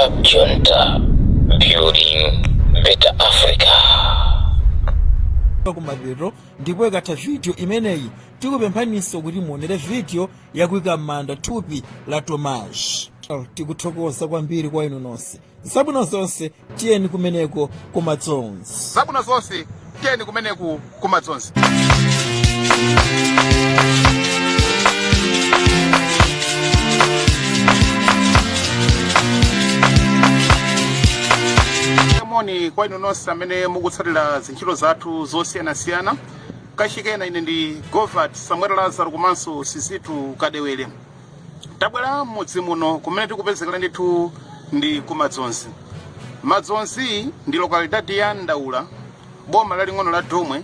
Cab Junta, building better Africa. Kumapeto ndipo ikatha vidiyo imeneyi, tikupemphaninso kuti muonere vidiyo yakuyika m'manda thupi la Tomash. Tikuthokoza kwambiri kwa inu nonse. Zabwino zonse, tiyeni kumeneko kumadzonzi. Zabwino zonse, tiyeni kumeneku kumadzonzi. Moni kwa inu nonse amene mukutsatira zintchito zathu zosiyanasiyana. Kachikena, ine ndi Govert Samuel Lazaro komanso Sisitu Kadewere. Tabwera m'mudzi muno kumene tikupezekera ndithu ndi kumadzonzi. Madzonzi ndi localidade ya Ndaula, boma laling'ono la Domwe,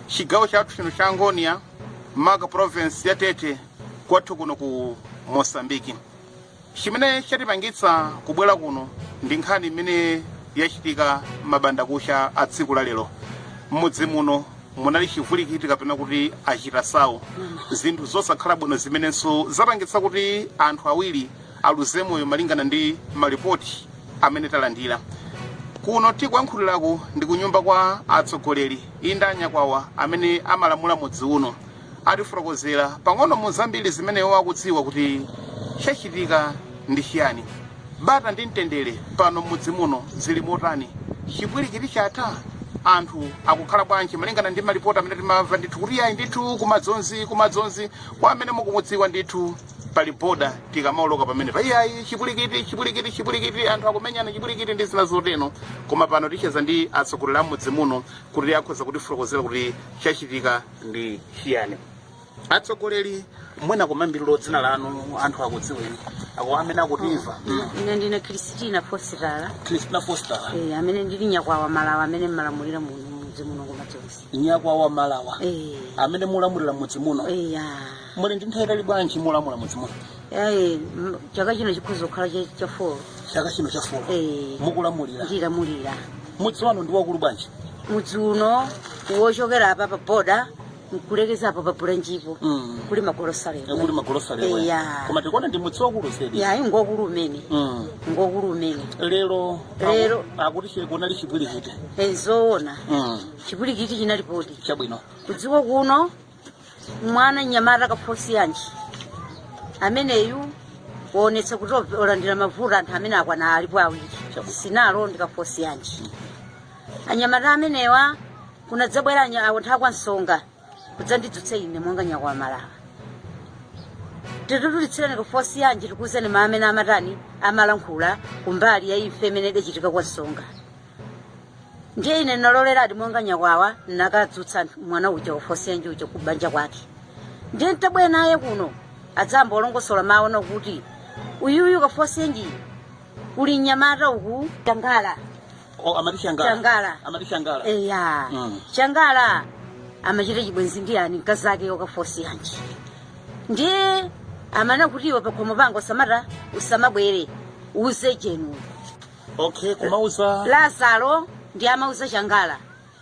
chigawo chathu chino cha Ngonia, maka province ya Tete, kwathu kuno ku Mosambiki. Chimene chatipangitsa kubwera kuno ndi nkhani imene yachitika mabandakucha a tsiku la lero. M'mudzi muno munali chivwilikiti, kapena kuti achitasawo, zinthu zosakhala bwino zimenenso zapangitsa kuti anthu awiri aluze moyo, malingana ndi malipoti amene talandira. Kuno tikuyankhuliraku ndi kunyumba kwa atsogoleri inda anyakwawa amene amalamula mudzi uno. Atifotokozera pang'ono mu zambiri zimene iwo akudziwa kuti chachitika ndi chiyani. Bata ndi mtendere pano m'mudzi muno zili motani? Chipwirikiti chatha? Anthu akukhala bwanji malingana ndi malipoti amene timamva ndithu kuti yayi ndithu kumadzonzi, kumadzonzi kwa amene mukumudziwa ndithu, pali boda tikamaoloka pamene pa, iyayi chipwirikiti, chipwirikiti, chipwirikiti, anthu akumenyana, chipwirikiti ndi zina zotero. Koma pano ticheza ndi atsogoleri a mudzi muno kuti akhoza kutifotokozera kuti chachitika ndi chiyani. Atsogoleri, mwina kumayambiriro dzina lanu anthu akudziweni, ako amene akutimva. Ine ndine Christina Fostala. Christina Foster. Eh, amene ndili nyakwawa Malawa amene mmalamulira muno mudzi muno kumadzonzi. Nyakwawa Malawa. Eh. Amene mulamulira mudzi muno. Eya. Muli ndi nthawi itali bwanji mulamula mudzi muno? Eh, chaka chino chikhoza kukhala cha four. Chaka chino cha four? Eh. Mukulamulira. Ndilamulira. Mudzi wanu ndi wakulu bwanji? Mudzi uno wochokera apa pa boda nkulekeza apo pa bulenjipo kuli magolosalero. Kuli magolosalero. Eya. Koma tikuona ndi mudzi wakulu zedi. Yayi, ngokulu umene. Ngokulu umene. Lero Lero. Akuti kunali chipwirikiti. Eh, zoona. Chipwirikiti chinalipodi. Chabwino. Kudziko kuno mwana mnyamata kafosi yanji ameneyu waonetsa kuti olandira mavuto. Anthu amene akwana alipo awiri, sinalo ndi kafosi yanji. Anyamata amenewa kunadzabwera anthu akwansonga kudzandidzutsa ine monga nyakwawa Malawa, titutulitsirani kafosi yanji, tikuuzeni ma amene amatani, amalankhula kumbali ya ife imene idachitika kwansonga. Ndiye ine naloleradi monga nyakwawa, nakadzutsa mwana uja wafosi yanji uja kubanja kwake. Ndiye ntabwera naye kuno, adzamba olongosola mawu kuti uyuyu kafosi yanji kuli mnyamata uku Changala. Oh, amati Changala. Changala. Amati Changala. Eya. Changala amachita chibwenzi ndi yani? Mkazi ake wakafosi yanji. Ndiye amana kuti iwe pakhomo panga usamata, usamabwere, uze jenu. Okay, kumauza Lazaro ndi amauza Changala,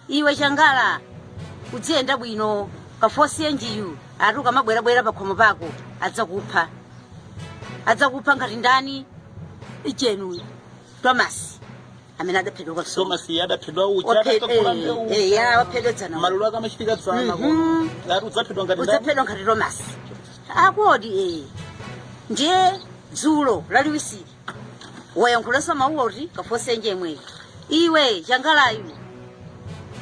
iwe Changala, udziyenda bwino, kafosi yanjiyu ati ukamabwerabwera pakhomo pako adzakupha, adzakupha ngati ndani? Ijenu Thomas amene adaphedwa kwa Thomas adaphedwa uja adakagula mbewu. Ya, waphedwa dzana. Maliro ake amachitika dzana kuno. Ati udzaphedwa ngati ndani? Udzaphedwa ngati Thomas akodi. Eh, ndiye dzulo laliwisiri wayankhulanso mawuwa kuti kafosenje imweyo, iwe Changalayu,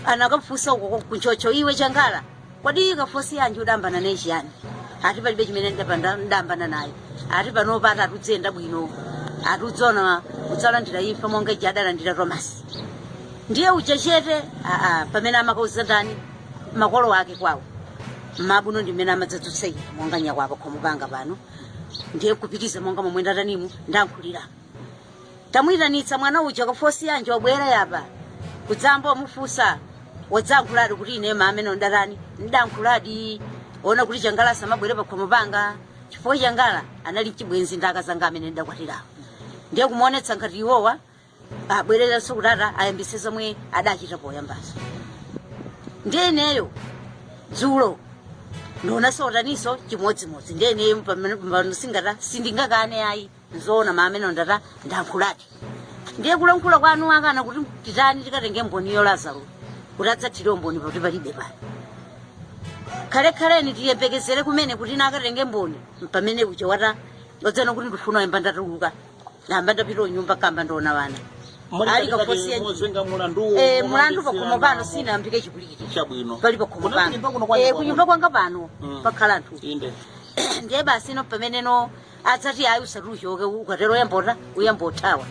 anakafunsa uko kunchocho, iwe Changala, kodi kafosi yanji udambana naye chiyani? Ati palibe chimene ndambana naye. Ati panopa ati atudziyenda bwino, ati udzaona udzalandira imfa monga ija adalandira Thomas. Ndiye uja chete. Aa, pamene amakauza ndani? Makolo ake kwawo mabuno ndi mmene amadzadzutsa ine monga nyakwawa khomo panga pano. Ndiye kupitiza monga momwe ndatanimu ndankhulira, tamuyitanitsa mwana uja kafosi yanje, wabwera yapa kudzamba wamufunsa, wadzankhuladi kuti ine ma amene ndatani, ndankhuladi ona kuti Changala samabwere pa khomo panga, chifukwa Changala anali mchibwenzi ndi akazanga amene ndakwatirawo. Ndiye kumuonetsa ngati iwowa abwereranso kuti ata ayambise zomwe adachita poyambazo. Ndiye ineyo dzulo ndionanso otaniso chimodzimodzi. Ndiye ineyo pano singata, sindingakane ayi, nzoona ma amene ndata ndankhuladi. Ndiye kulankhula kwanu akana kuti titani, tikatenge mboniyo Lazaro kuti adzathire umboni, pakuti palibe pano. Khalekhaleni tiyembekezere kumene kuti nakatenge mboni, pamene uja wata odzana kuti ndifuna yamba ndatuluka, namba ndapita unyumba kamba ndiona wana ali kafosi ya Mozenga mulandu. Eh, mulandu pakhomo pano sinayambike chipwirikiti. Pali pakhomo Kuna pano. kunyumba kuno kwa Eh, kunyumba kwanga pano pakhala anthu. Ndiye basi no, pameneno adzati ayi, usati uchoke, ukatero uyambota uyambothawa.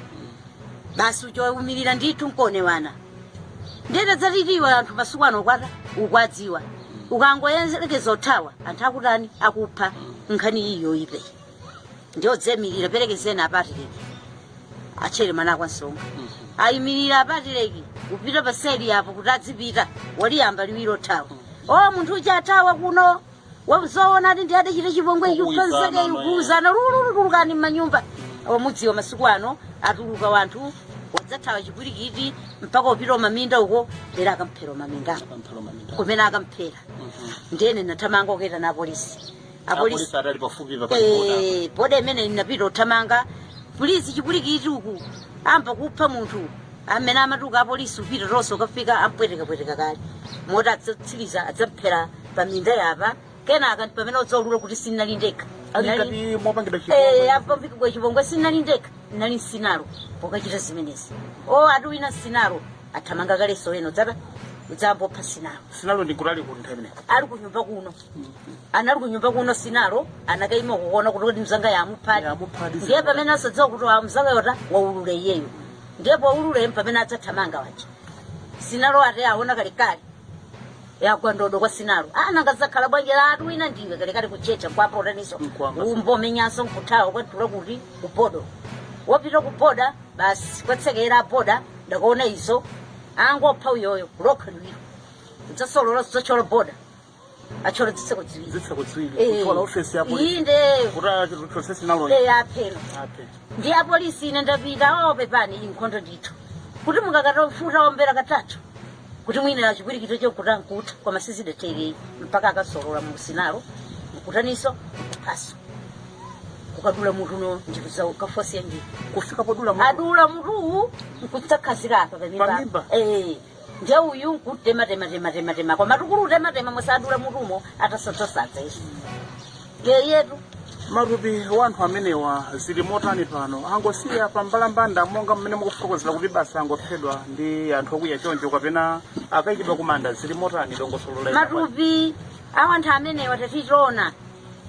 Basi ucho umirira ndithu nkone wana. Ndiye tadzatitiwa anthu masiku ano kwata ukwadziwa, ukangoyerekeza othawa anthu akutani, akupha. Nkhani iyo ipe ndiyo dzemirira perekezeni apatileki achere mana kwansonga ayimirira apatileki kupita paseli apo kuti adzipita, waliyamba liwiro thawa. O, munthu uja athawa kuno, wazoona ati ndi adachita chipongwe. Kukuwizana, Ipanzeke. No, Kuuzana lulululukani m'manyumba omudziwa masiku ano atuluka wanthu wadzathawa chipwirikiti mpaka upita umaminda uko, lero akamphera umaminda kumene akamphera. Ndene nathamanga uketa na apolisi, apolisi. Apolisi atali pafupi pa. Eh, boda imene inapita uthamanga, polisi, chipwirikiti uku, amba kupha munthu. Amene amatuka apolisi upita tonse, ukafika ampwetekapweteka kale moti adzatsiriza adzamphera paminda yapa. Kenaka pamene udzaulula kuti sinali ndekha. Ali Nali- ngati mwapangidwa Eh, chipongwe. apambikidwa chipongwe, sinali ndekha, nali nsinalo pokachita zimenezi. O, ati wina sinalo athamanga kaleso weno dzata udzambopha sinalo. Sinalo ndi kutali ku nthawi imeneyi? Ali kunyumba kuno, anali kunyumba kuno sinalo, anakaima kukuona kuti mzanga yamuphadi. Yamuphadi. Ndiye pamene asadziwa kuti wa mzanga yota waulule iyeyo, ndiye paulule pamene adzathamanga waja sinalo, ati aona kalekale yagwa ndodo kwa sinalo. Ananga zakhala bwanji atu wina ndiwe kalekale kuchecha kwapotaniso. Nkwamba. Umbomenyanso nkuthawa kwatula kuti kubodo, wapita kuboda basi kwatsekera boda, ndakaona izo angopha uyoyo lokha liwiro udzasolola udzachola boda, achola zitseko ziwiri. Zitseko ziwiri. Eh. Kuchola ofesi ya polisi. Inde. Kuti achotse sinalo. Eh, apheno. Aphe. Ndi apolisi ine ndapita owo, pepani, inkhondo ndithu kuti mukakatofuta ombera katatu kuti mwina chipwirikito chokuta nkuta, koma sizidathekei mpaka akasolola musinalo nkutaniso nkuphaso kukadula mutu no njiru kafosi ya njiru. Kufika podula mutu. Adula mutuwu nkutsakhazika apa pamimba. Pamimba? Eh, ndiye uyu nkutema tema tema tema tema, koma tukulu tema tema musadula mutumo atasadzasadza isu yeyetu. Matupi wa anthu amenewa zili motani pano? Angosiya pambalambanda monga mmene mukufotokozera kuti basi angophedwa ndi anthu okwiya choncho, kapena akayikidwa kumanda? Zili motani dongosolo la Matupi awo anthu amenewa tatitiona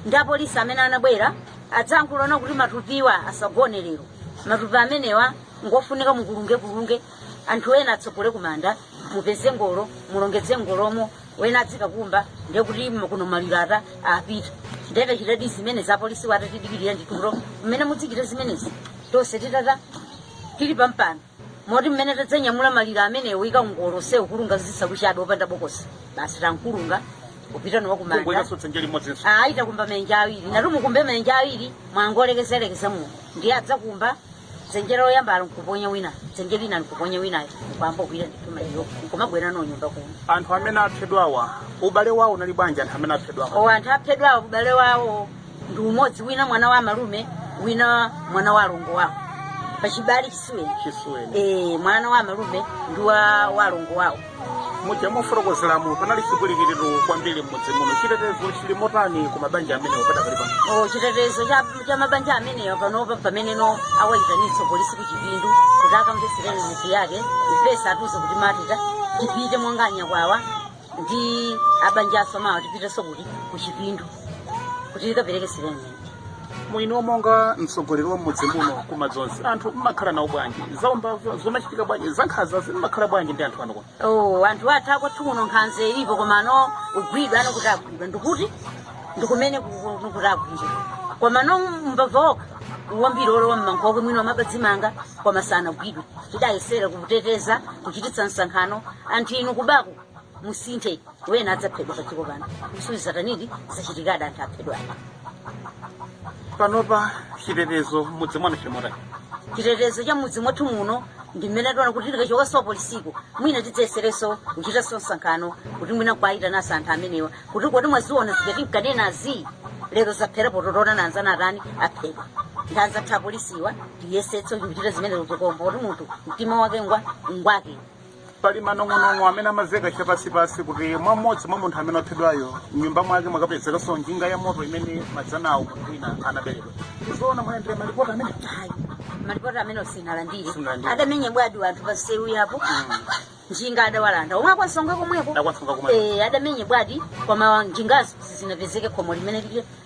ndi apolisi amene anabwera adzayankhulana kuti matupiwa asagone lero, matupi amenewa ngofunika mukulunge kulunge, anthu ena atsogole kumanda, mupeze ngolo mulongedze ngolomo, wena adzikakumba, ndiye kuti kuno maliro apita. Ndete chitadi zimene za apolisi watatidikirira nditulo mmene mudzichita zimenezi tonse titata tili pampano, moti mmene tadzanyamula maliro amenewo ika ngolo sewu kulunga zisalu chabe opanda bokosi, basi tankulunga kupita nowa kumanda. Kungoyikaso dzenje limodzinso? Ayi, takumba menja awiri, nati mukumbe menja awiri, mwangolekezelekeza muno, ndiye adzakumba dzenje loyamba nkuponya wina, dzenje lina nkuponya winayo, nkwamba kuita ndithu maliro nkumabwera no nyumba kuno. Anthu amene aphedwawa, ubale wawo unali bwanji anthu amene aphedwawa? O, anthu aphedwawo ubale wawo ndi umodzi, wina mwana wa malume, wina mwana wa alongo wawo, pachibale chisuweni. Chisuweni. Eh, mwana wa malume ndi wa alongo wawo. Muja mofotokozeramu panali chipwirikititu kwambiri mmudzi muno. Chitetezo chili motani ku mabanja amenewo padakali pano? O, chitetezo cha mabanja amenewa panopa, pameneno awayitanitsa polisi ku Chipindu kuti akamvesereni mizi yake ifesa, atuze kuti matita tipite monga anyakwawa ndi abanjaso mawa tipitenso kuti ku Chipindu kuti tikapereke statement. Mwino monga mtsogoleri wa mmudzi muno kumadzonzi, anthu mmakhala nawo bwanji? Zaumbava zomachitika bwanji, zankhanza zimakhala bwanji ndi anthu anu kuno? Oh, anthu athu kwathu kuno nkhanza ilipo, koma no ugwidwa ano kuti agwidwa ndikuti ndikumene kuti agwidwa, koma no mbava okha wambiri olowa mmankhokwe mwino amabadzimanga, koma sanagwidwe. Tidayesera kuteteza, kuchititsa msonkhano, anthu inu kubako musinthe, wena adzaphedwa padziko pano, suzatanidi zachitikadi, anthu aphedwadi. Panopa chitetezo mmudzi mwanu chili motani? Chitetezo cha mudzi mwathu muno ndi mmene tiona kuti tikachokaso polisiko mwina tidzayesereso kuchitanso msonkhano kuti mwina kwayitanasa anthu amenewa kuti kodi mwaziona zikati nkanenazi lero zaphera pototona nanzana atani aphedwa. Ndi anzathu apolisiwa tiyesetse kuchita zimene kukomba kuti munthu mtima wake ngwa ngwake. Pali manong'onong'o amene amamveka chapansipansi kuti mwa mmodzi mwa munthu amene waphedwayo mnyumba mwake mwakapezekanso njinga ya moto imene madzanawo munthu wina anaberedwa. Zoona mwalandira malipoti amene? Ayi, malipoti amene sinalandire. Simunalandire. Adamenyedwadi anthu pansewu yapo, njinga adawalanda omwe akwansonga komweko. Akwansonga komweko. Eh, adamenyedwadi, koma njingazo sizinapezeke khomo limene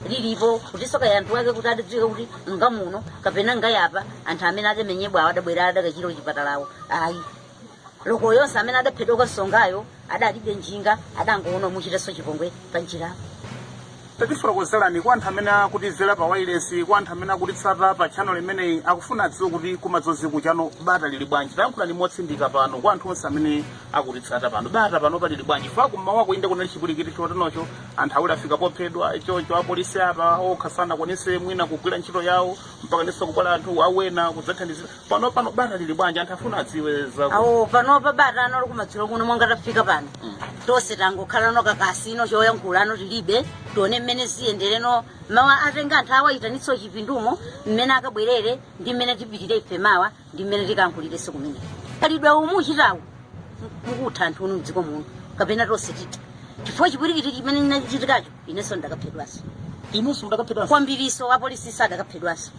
lilipo kuti soka ya anthu ake kuti adadziwika kuti nga muno kapena ngayapa. Anthu amene adamenyedwawo adabwera adakachira kuchipatalawo. Ayi, loko yonse amene adaphedwa kwansongayo adalibe njinga, adangoona muchitanso chipongwe pa njirapo. Tatifotokozerani kwa anthu amene akutimvera pa wireless, kwa anthu amene akutitsata pa channel imeneyi, akufuna adziwe kuti kuMadzonzi kuchano bata lili bwanji. Tayankhulani motsindika pano kwa anthu onse amene akutitsata pano. Bata pano palili bwanji? Fa kummawa kuinde kunali chipwirikiti chotenocho, anthu awiri afika pophedwa chocho, apolisi apa okha sanakwanise mwina kugwira ntchito yawo, mpaka ndiso kubwera anthu awena kudzathandizira. Pano pano bata lili bwanji? Anthu afuna adziwe za Awo panopa bata ano kumadzulo kuno, monga tafika pano, tonse tangokhala no kakasino, choyankhulano tilibe. Tione mmene ziyendereno mawa, atenga anthu awayitanitso chipindumo, mmene akabwerere ndi mmene tipitire ife mawa ndi mmene tikayankhulirenso kumene khalidwe umu uchitawu mukutha anthu uno mdziko muno, kapena tonse titha, chifukwa chipwirikiti chimene chinachitikacho inenso ndakaphedwanso. Inunso mudakaphedwanso? Kwambiriso, apolisi sadakaphedwanso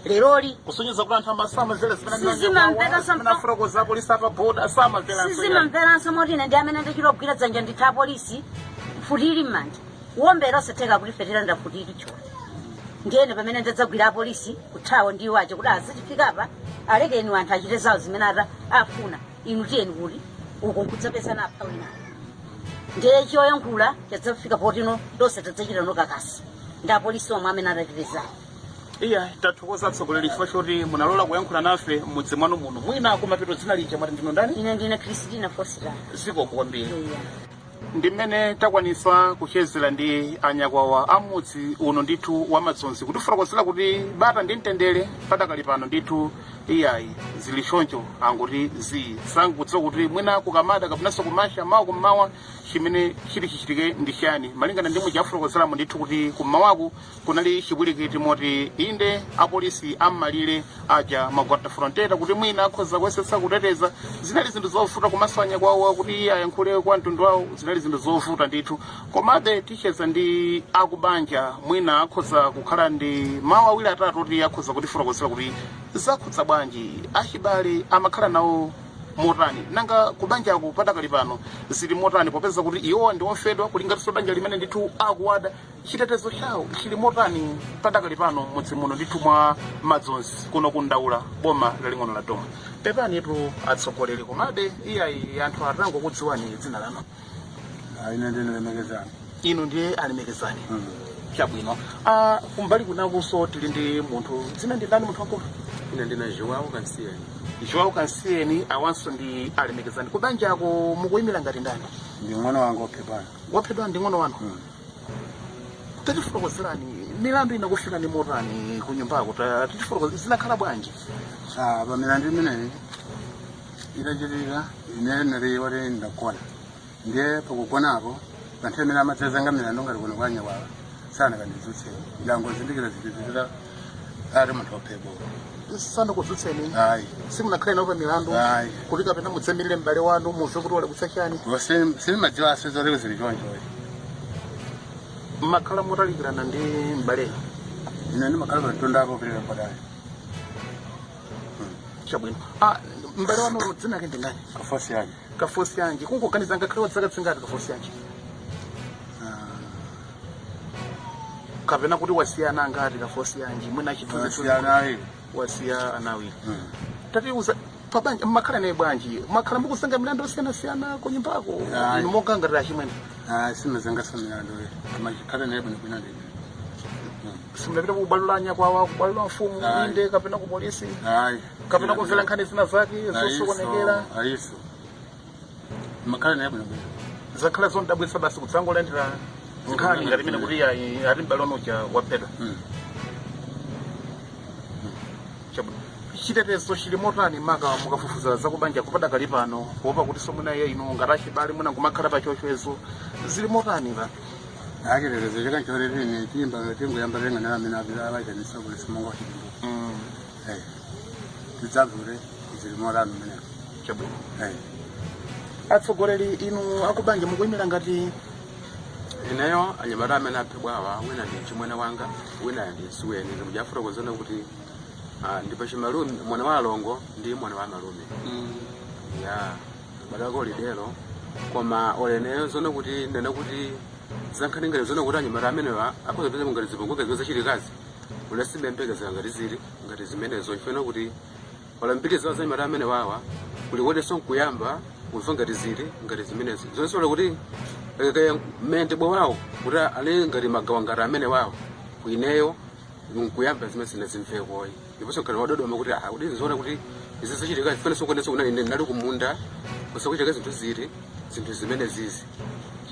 leroli. Kusonyeza kuti anthu amasamamvera zimene Sizimamveka. Zimene afotokoza apolisi apa boda samamveranso. Sizimamveranso, moti ine ndi amene ndichilogwira dzanja nditha apolisi mfuti ili m'manja, wombera osatheka kuti ife tilanda mfuti ili chola. Ndiyene pamene ndadzagwira apolisi kuthawa ndiwo aja kuti azitifika apa, alekeni anthu achite zawo zimene ata afuna, inu tiyeni kuti uko nkudzapezana apha winayo. Ndiye choyankhula chadzafika potino tonse tadzachita nokakasi ndi apolisi omwe amene adatipezana. Iya, tathokoza atsogoleri chifukwa choti munalola kuyankhula nafe m'mudzi mwanu muno. Mwina kumapeto, dzina lija mwati ndinu ndani? Ine ndine Christina Fosita. Zikomo kwambiri. Iya. Ndi mmene takwanisa kuchezera ndi anyakwawa amudzi uno ndithu wa Madzonzi, kutifotokozera kuti bata ndi mtendere padakali pano ndithu iyayi zili choncho, angoti zi sankudziwa kuti mwina kukamada kapenanso kumasha mawa kummawa chimene chili chichitike ndi chani, malingana ndi muja afotokozeramo ndithu kuti kummawaku kunali chipwirikiti moti inde apolisi am'malire aja ma guarda fronteira kuti mwina akhoza kuyesetsa kuteteza, zinali zinthu zovuta, komanso anyakwawa kuti ayankhule kwa mtundu wawo zinali zinthu zovuta ndithu. Komabe ticheza ndi akubanja, mwina akhoza kukhala ndi mawu awiri atatu kuti akhoza kutifotokozera kuti zakhudza bwanji achibale, amakhala nawo motani, nanga kubanjako padakali pano zili motani, popeza kuti iwowa ndi ofedwa kulingatinso banja limene ndithu akuwada, chitetezo chawo chili motani padakali pano mudzi muno ndithu mwa Madzonzi kuno ku Ndaula, boma laling'ono la Domwe. Pepanitu atsogoleri, komabe iyayi anthu atangokudziwani dzina lanu. Ine ndine Lemekezani. Inu ndiye Alemekezani? Chabwino. Ah, kumbali kunakunso tili ndi munthu, dzina ndi ndani munthu wankulu? Ine ndine Joao Kansiyeni. Joao Kansiyeni, awanso ndi Alemekezani. Kubanjako mukuyimira ngati ndani? Ndi mng'ono wanga ophedwa. Waphedwa ndi ng'ono wanu. Tatifotokozerani, milandu inakufikani motani kunyumbako? Tatifotokozera, zinakhala bwanji? Ah, pa milandu imeneyi itachitika, ine nali woti ndagona, ndiye pakugonapo pa nthawi imene amadzazanga milandu ngati kuno kwa anyakwawa sanakandidzutseni, ndangozindikira zitizitira ati munthu waphedwa. Sanakudzutseni? Ayi. Simunakhale nawo pa milandu? Ayi. Kuti kapena mudzamirire m'bale wanu, mumve kuti walakwitsa chani? Sinimadziwanso zoti zili choncho. Mmakhala motalikirana ndi m'baleyo? Ine ndimakhala patundapo kupitira podali. Chabwino. Ah, m'bale wanu dzina lake ndi ndani? Kafosi yake. Kafosi yanji. Kungoganiza, ngakhale wadzaka zingati kafosi yanji, kapena kuti wasiyana angati kafosi yanji, mwina chithunzi? Wasiyana awiri. Wasiya ana awiri. Tatiuza, pabanja mmakhala naye bwanji? Mmakhala mukuzenga milandu yosiyanasiyana ku nyumbako? Ayi. Inu monga ngati achimwene. Ah, simazangaso milandu, amachikhala naye bwinobwino ndine. Simunapita kubwalo la anyakwawa, kubwalo la mfumu? Ayi. Inde, kapena ku polisi? Ayi. Kapena kumvera nkhani zina zake zosokonekera? Ayiso, makhala naye bwinobwino. Zakhala zondabwitsa basi kudzangolandira nkhani ngati imene kuti ayi, ati m'bale wanu uja waphedwa. Chabwino. Chitetezo chili motani maka mukafufuza zakubanja kupadakali pano, kuopa kuti somwena iye inu ngati achibale mwina kumakhala pa chochezo, zili motani pa? Achitetezo chaka nchoti tiyimba tingoyamba tengana amene abayitanisa polisi monga kuchilimbuka. Tidzamve kuti zili motani mmeneko. Chabwino. Atsogoleri, inu akubanja mukuyimira ngati? Ineyo, anyamata amene aphedwawa, wina ndi chimwene wanga, wina ndi msuweni. Ndikujafotokozana kuti ndi pachimalume, mwana wa alongo ndi mwana wa malume ya badako lidero. Koma oleneyo zone kuti nene kuti zankhani ngati zone kuti anyamata amenewa akhoza kupeza ngati zipongwe zimene zachitikazi, ulasibe ngati zili ngati zimenezo, chifukwa kuti palambiri zawo za anyamata amene wawa kuli kodenso nkuyamba kumva ngati zili ngati zimenezo zonse kuti mmene bwa wawo kuti ali ngati magawo ngati amene wawo kuineyo nkuyamba zimene zine zimvekoyi. Ndiponso ngati wadodoma kuti kuti zizoona kuti izi zachitika, chifanenso kuonenso kuna ine ndinali kumunda kusakuchitika zinthu zili zinthu zimene zizi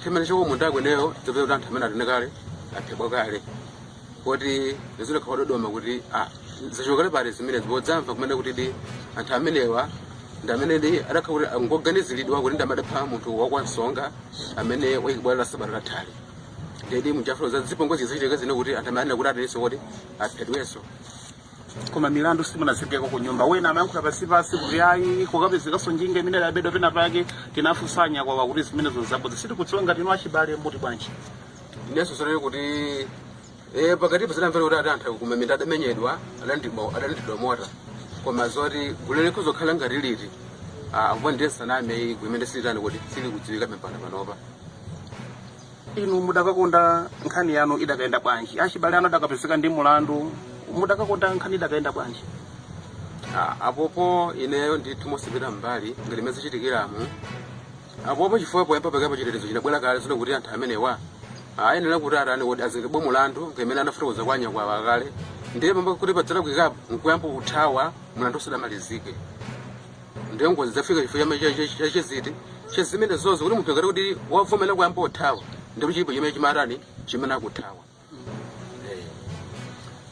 chimene chakumunda kweneyo zapeza kuti anthu amene atene kale aphedwa kale, kuti zilekha wadodoma kuti zachokera pali zimene podzamva kumene kuti di anthu amenewa ndi amene di adakha kuti ngoganiziridwa kuti ndi amadapha munthu wakwansonga amene wayikibwalira sabata lathali. Ndedi mujafulo za zipongwe zizachitika zine kuti anthu amene kuti atenso kuti aphedwenso. Koma milandu simunazengeko ku nyumba? Wena amayankhula pansi kuti ayi, kukapezekanso njinga imene idabedwa pena pake. Tinafunsanya kwawa kuti zimenezo zabodza. Sitikudziwa ngati inu achibale muti bwanji. Inenso sonene kuti pakati pazinamvera kuti ati anthu kumamenda adamenyedwa, adalandidwa mota, koma zoti gulu likuzokhala ngati liti apo ndiye saname imene silitani kuti sili kudziwika pano panopa. Inu mudakakonda nkhani yanu idakayenda bwanji? Achibale anu adakapezeka ndi mulandu, mudakakonda nkhani idakayenda bwanji? Apopo ineyo ndithu mosapita mbali ngati imene zichitikiramu apopo, chifukwa poyamba pakapo chitetezo chinabwera kale zino kuti anthu amenewa ayenera kuti atani kuti azengedwe mulandu ngimene anafotokoza kwa anyakwawa kale, ndiye pamba kuti padzala kuikapo nkuyamba kuthawa mulandu usadamalizike, ndiye ngozi zafika chifukwa chachiziti chazimene zozo kuti munthu ngati kuti wavomera kuyamba kuthawa, ndipo chilipo chimene chimatani chimene akuthawa.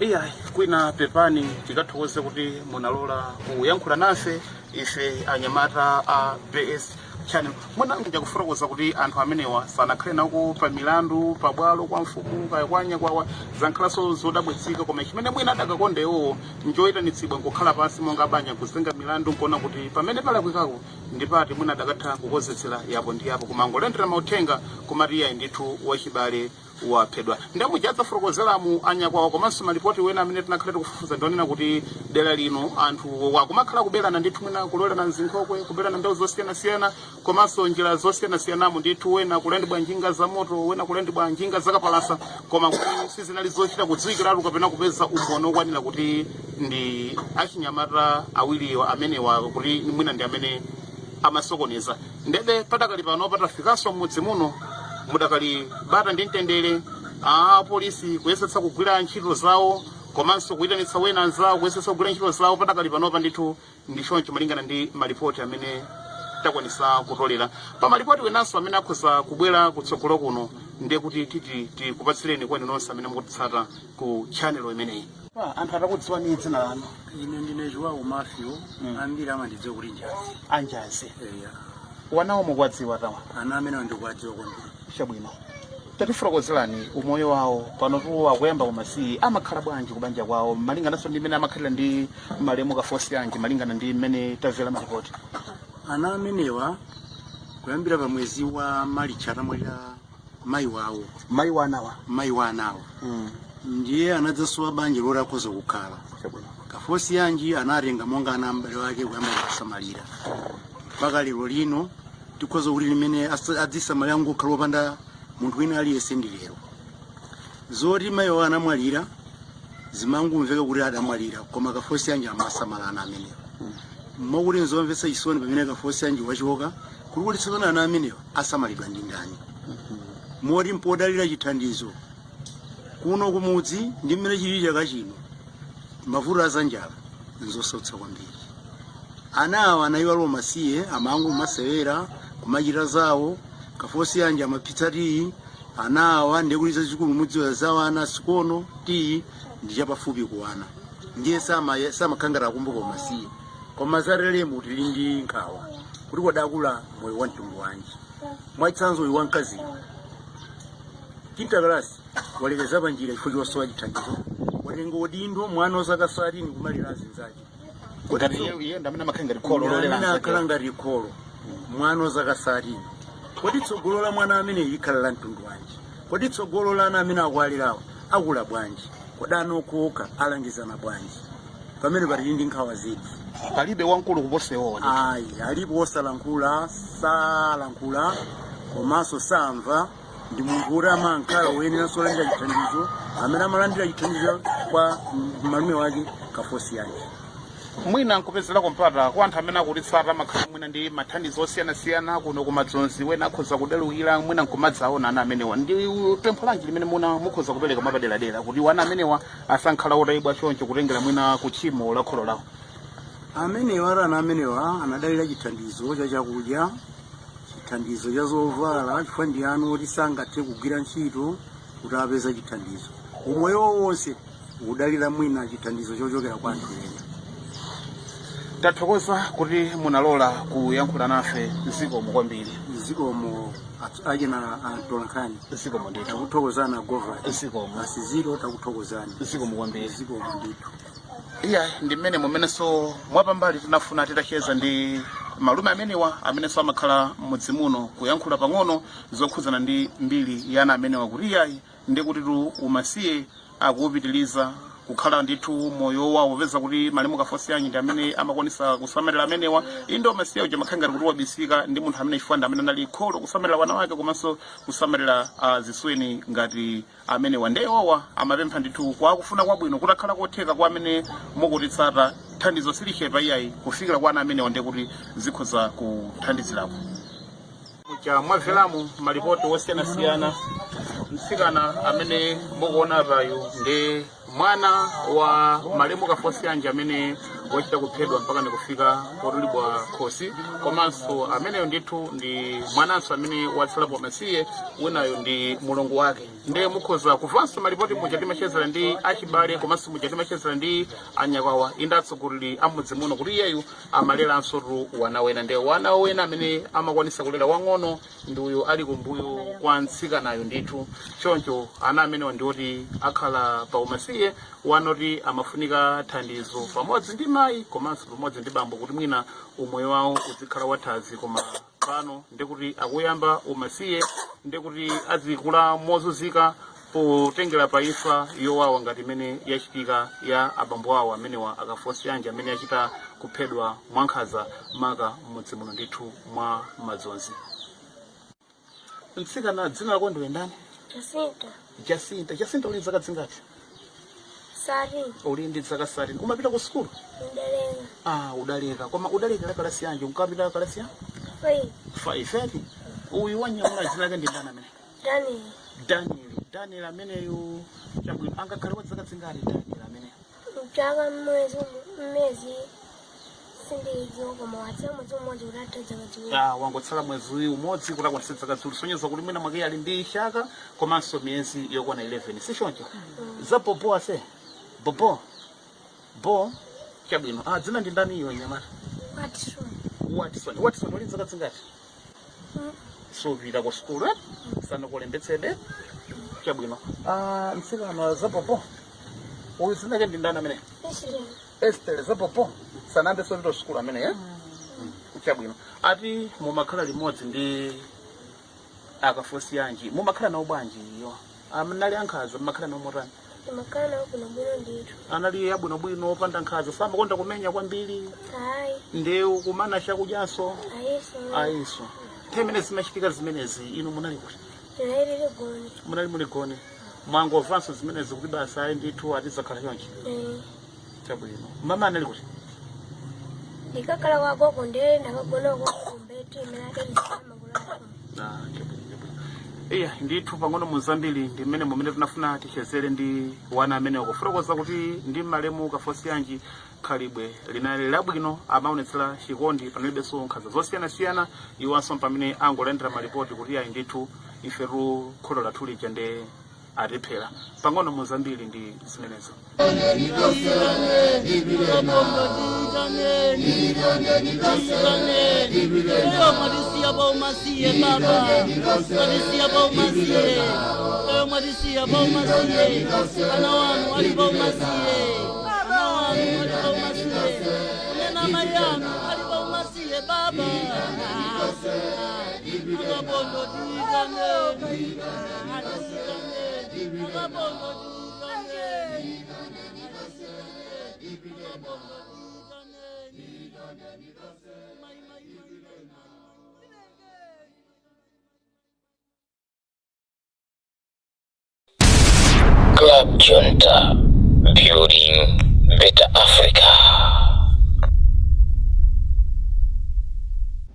Iya, kwina pepani, tikathokoze kuti munalola kuyankhula nafe ife anyamata a BS Channel. Mwina kufotokoza kuti anthu amenewa sanakhale nako pa milandu pabwalo kwa mfumu kaya kwa anyakwawa, zankhalanso zodabwitsika. Koma chimene mwina adakakonda iwowo njoyitanitsidwa nkukhala pansi monga banja, nkuzenga milandu, nkuona kuti pamene palakwikako ndipati, mwina adakatha kukonzetsera yapo ndi yapo. Koma ngolandira mauthenga kumati iyayi ndithu wachibale waphedwa. Ndamujadza fotokozeramu anyakwawa komanso malipoti wena amene tinakhala tikufufuza ndionena kuti dera lino anthu akumakhala kuberana ndithu, mwina kulolerana mzinkhokwe, kuberana mbewu zosiyanasiyana komanso njira zosiyanasiyanamo ndithu, wena kulandidwa njinga za moto, wena kulandidwa njinga zakapalasa, koma kuti sizinali zochita kudziwikiratu kapena kupeza umboni okwanira kuti ndi achinyamata awiriwa amenewa kuti mwina ndi amene amasokoneza. Ndebe padakali pano patafikanso m'mudzi muno mudakali bata ndi mtendere, a polisi kuyesetsa kugwira ntchito zawo komanso kuyitanitsa wena anzawo kuyesetsa kugwira ntchito zawo. Padakali panopa ndithu ndi choncho malingana ndi malipoti amene takwanisa kutolera. Pa malipoti wenanso amene akhoza kubwera kutsogolo kuno, ndiye kuti titi tikupatsireni kwenu nonse amene mukutitsata ku channel imeneyi. Anthu atakudziwani dzina lanu? Ine ndine Joao Mafio, ambiri amandidziwa kuti Njazi. Anjazi? Eya. Wanawo mukuwadziwa tawa? Ana amene ndikuwadziwa kwambiri. Chabwino, tatifotokozerani umoyo wawo panotu akuyamba umasiye, amakhala bwanji kubanja kwawo malingananso ndi mmene amakhalira ndi malemu Kafosi anji, malingana ndi mmene tamvera malipoti? Ana amenewa kuyambira pa mwezi wa Marichi atamwalira mayi wawo. Mayi wa anawa? Mayi wa anawa. Ndiye anadzasowa banja loti akhoza kukhala. Chabwino. Kafosi yanji anatenga monga ana m'bale wake kuyamba kusamalira mpaka lero lino. Tikhoza kuti limene adzisamalira ngokhala wopanda munthu wina aliyense ndi lero. Zoti mayi wawo anamwalira zimangumveka kuti adamwalira, koma Kafosi yanji amasamala ana amenewa, mokuti nzomvetsa chisoni pamene Kafosi yanji wachoka kuti tsopano ana amenewa asamalidwa ndi ndani, moti mpodalira chithandizo kuno kumudzi. Ndi mmene chilili chaka chino, mavuto azanjala nzosautsa kwambiri. Ana awa anayiwala umasiye, amangu masewera kumachita zawo. Kafosi yanje amaphitsa tiyi ana awa, ndiye kuti zazikulu mudziwa zawo ana sikono, tiyi ndi chapafupi kuwana, ndiye samakhangata akumbuka umasiye. Koma zatelemu tili ndi nkhawa kuti kwadakula moyo wa mtundu wanji. Mwachitsanzo, uyu wamkaziyo. Kinta kalasi walekeza panjira chifukwa chosowa chithandizo. Watenga udindo mwana wazaka 13 kumalira azinzake. Ngati iye ndamene amakhala ngati kholo lolera amene akhala anzake. Ngati kholo, mwana wazaka 13. Kodi tsogolo la mwana amene likhala la mtundu wanji? Kodi tsogolo la ana amene akwalirawo akula bwanji? Kodi ana okhaokha alangizana bwanji? Pamene patili ndi nkhawa zedi. Palibe wamkulu kuposa iwowa ndithu. Ayi, alipo osalankhula, salankhula komanso samva. Ndi munthu woti amankhala woyeneranso olandira chithandizo, amene amalandira chithandizo kwa malume wake Kafosi yake. Mwina nkupezerako mpata kwa anthu amene akutitsata, amakhala mwina ndi mathandizo osiyanasiyana kuno kuMadzonzi, wena akhoza kudelukira mwina nkumadzaona ana amenewa, ndi pempho lanji limene muna mukhoza kupereka mwapaderadera kuti wana amenewa asankhala otayibwa choncho, kutengera mwina kutchimo la kholo lawo? Amenewa, ana amenewa anadalira chithandizo cha chakudya, chithandizo cha zovala, chifukwa ndi ana oti sangathe kugwira ntchito kuti apeze chithandizo. Umoyo wonse ukudalira mwina chithandizo chochokera kwa anthu ena. Tathokoza kuti munalola kuyankhula nafe, zikomo kwambiri. Zikomo achina atolankhani. Zikomo ndithu. Takuthokozani agova. Zikomo. Asiziro, takuthokozani. Zikomo kwambiri. Zikomo ndithu. Iya, ndi mmene mumenenso mwapambali tinafuna titacheza ndi malume amenewa amenenso amakhala m'mudzi muno, kuyankhula pang'ono zokhudzana ndi mbiri ya ana amenewa, kuti iyayi, ndi kuti tu umasiye akuwupitiliza kukhala ndithu moyo wawo, popeza kuti malemu Kafosiyanyi ndi amene amakwanisa kusamalira amenewa. Inde, umasiye uja makhala ngati kuti wabisika ndi munthu amene, chifukwa ndi amene anali kholo kusamalira wana wake komanso kusamalira zisweni ngati amenewa. Ndewowa amapempha ndithu kwa kufuna kwabwino kuti akhala kotheka kwa amene mukutitsata, thandizo silichepa iyayi kufikira kwa ana amenewa, ndiye kuti zikhoza kuthandizirapo. Muja mwamveramu malipoti osiyanasiyana, mtsikana amene mukuona apayu ndi mwana wa malemu Kafosiyanji amene wachita kuphedwa mpaka ndikufika potulidwa khosi, komanso ameneyo ndithu ndi mwananso amene watsalapo masiye, winayo ndi mulongo wake. Ndiye mukhoza kumvanso malipoti muja timachezera ndi achibale komanso muja timachezera ndi anyakwawa, inde, atsogoleri a mudzi muno, kuti iyeyu amaleranso tu wana wena. Ndiye wana wena amene amakwanisa kulera wang'ono ndi uyu ali kumbuyo kwa mtsikanayo ndithu. Choncho ana amenewa ndioti akhala pa umasiye, wanoti amafunika thandizo pamodzi ndi mayi komanso pamodzi ndi bambo kuti mwina umoyo wawo uzikhala wathanzi, koma pano ndikuti akuyamba umasiye, ndikuti azikula mozunzika potengera pa imfa yowawa ngati imene yachitika ya abambo awo amenewa Akafosiyanji, amene achita kuphedwa mwankhanza maka m'mudzi muno ndithu mwa Madzonzi. Mtsikana, dzina lako ndiwe ndani? Jacinta. Jacinta. Jacinta, uli zaka zingati? 13. Uli ndi zaka 13. Umapita ku sukulu? Ndaleka. Ah, udaleka. Koma udalekera kalasi yanji? Unkapita kalasi ya 5. 5 eti? Uyu wanyamula dzina lake ndi ndani amene? Daniel. Daniel. Daniel ameneyu, chabwino, angakhale wa zaka zingati Daniel ameneyo? Mchaka mwezi mmezi sindidziwa, koma watsala mwezi umodzi kuti atha zaka 2. Ah, wangotsala mwezi umodzi kuti akwanitse zaka 2, sonyeza kuti mwina mwake ali ndi chaka komanso miyezi yokwana 11, si choncho? Za bobo ase bobo bo. Chabwino. Ah, dzina ndi ndani iyo, nyamata? Watson. Watson. Watson, uli zaka zingati? Supita ku sukulu, eh? Sanakulembetsebe. Chabwino. Ah, mtsikana, za bobo. Uyu dzina lake ndi ndani amene? Esther. Esther, za bobo. Sanambe sopita sukulu amene, eh? Chabwino. Ati mumakhala limodzi ndi Akafosiyanji, mumakhala nawo bwanji iyo? Anali ankhanza? Mumakhala nawo motani? Ndimakhala nawo bwinobwino ndithu. Anali abwinobwino, opanda nkhanza? Samakonda kumenya kwambiri? Ayi. Ndi kumana chakudyanso? Ayiso. Ayiso. Nthawi imene zimachitika zimenezi inu munali kuti? Ndinali gone. Munali muli gone, mwangomvanso zimenezi kuti basi, ayi ndithu, atizakhala chonchi? Eh. Chabwino. Mama anali kuti? Ndikakhala kwa gogo, ndiye ndakagona kumbeti imene adalizira magulu athu. Ah, chabwino, chabwino. Iya ndithu, pang'ono muzambiri ndi mmene mumene tinafuna tichezere ndi wana amene kufotokoza kuti ndi malemu Kafosiyanji khalidwe linali labwino, amaonetsera chikondi, panalibenso nkhanza zosiyanasiyana. Iwanso pamene angolandira malipoti kuti ayi ndithu, ifetu kholo lathu lija ndi atiphera, pang'ono muzambiri ndi zimenezo. Mwatisiya pa umasiye baba, mwatisiya pa umasiye. Mwatisiya pa umasiye, ana wanu ali pa umasiye, ana wanu ali pa umasiye, kunena mayi anu ali pa umasiye baba. Akabondo tiyitaneni, tiyitaneni, akabondo tiyitaneni, akabondo tiyitaneni. Mai, mai, mai, mai, mai. Club Junta, building better Africa.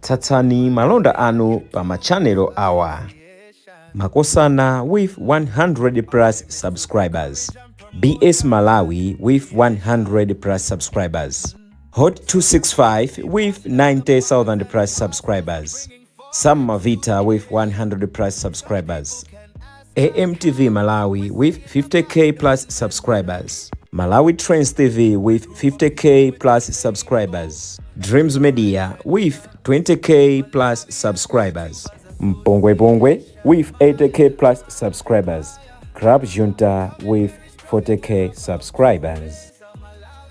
Tsatsani malonda anu pa machanelo awa: Makosana with 100 plus subscribers, BS Malawi with 100 plus subscribers, Hot 265 with 90,000 plus subscribers, Sam Mavita with 100 plus subscribers, AMTV Malawi with 50K plus subscribers, Malawi Trends TV with 50K plus subscribers, Dreams Media with 20K plus subscribers, Mpongwe Pongwe with 80K plus subscribers, Club Junta with 40K subscribers.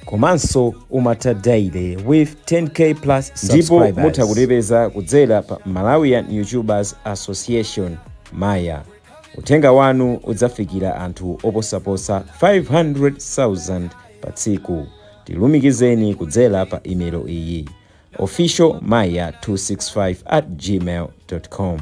Komanso Umata Daily with 10K plus Ndipo subscribers. mutha Kutipeza kudzera pa Malawian YouTubers Association, Maya. Uthenga wanu udzafikira anthu oposaposa 500,000 pa tsiku. Tilumikizeni kudzera pa imelo iyi: officialmaya265@gmail.com.